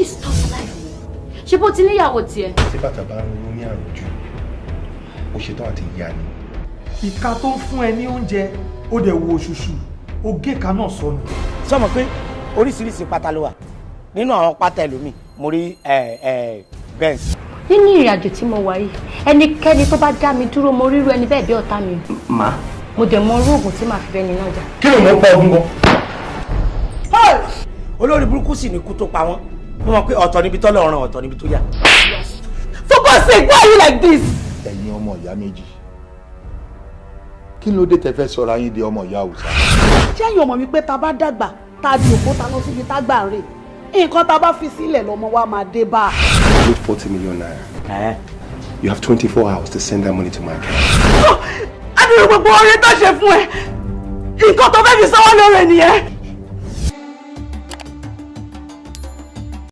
Tí stop life mi. Ṣé bó ti níyàwó tiẹ̀? Tí bàtà bá ń ro ní àròjù, ó ṣetán àti yá ni. Ìka tó ń fún ẹ ní oúnjẹ, ó dẹ̀ wo òṣùṣù, ó gé ìka náà sọnù. Sọmọ pé oríṣiríṣi pátá ló wà nínú àwọn pátá ẹlòmíì, mo rí ẹ ẹ Benz. Nínú ìrìn àjò tí mo wà yìí, ẹnikẹ́ni tó bá dá mi dúró, mo ríru ẹni bẹ́ẹ̀ bí ọ̀tá mi. Má. Mo dẹ̀ mọ irú oògùn tí màá fi bẹ́ni náà jà. Kí ló mọ̀ ń pa ogun gan? Olórí burúkú sì ní ikú tó pa wọ́n. Mo mọ̀ pé ọ̀tọ̀ níbi tọ́lọ̀ ọ̀ràn, ọ̀tọ̀ níbi tó yà. For God's sake, why are you like this? Ẹ̀yin ọmọ ìyá méjì, kí ló dé tẹ́ fẹ́ sọra yín di ọmọ ìyá òòṣà? Ṣé ẹ̀yin ọmọ mi pé ta bá dàgbà, tá a di òkúta lọ síbi tá gbà ń rè, nǹkan tá a bá fi sílẹ̀ lọ́mọ wa máa dé bá a. With 40 million naira. You have 24 hours to send that money to my account. Adúrú gbogbo oore tó ṣe fún ẹ, nǹkan tó fẹ́ fi sọ́wọ́ lóore nìyẹn.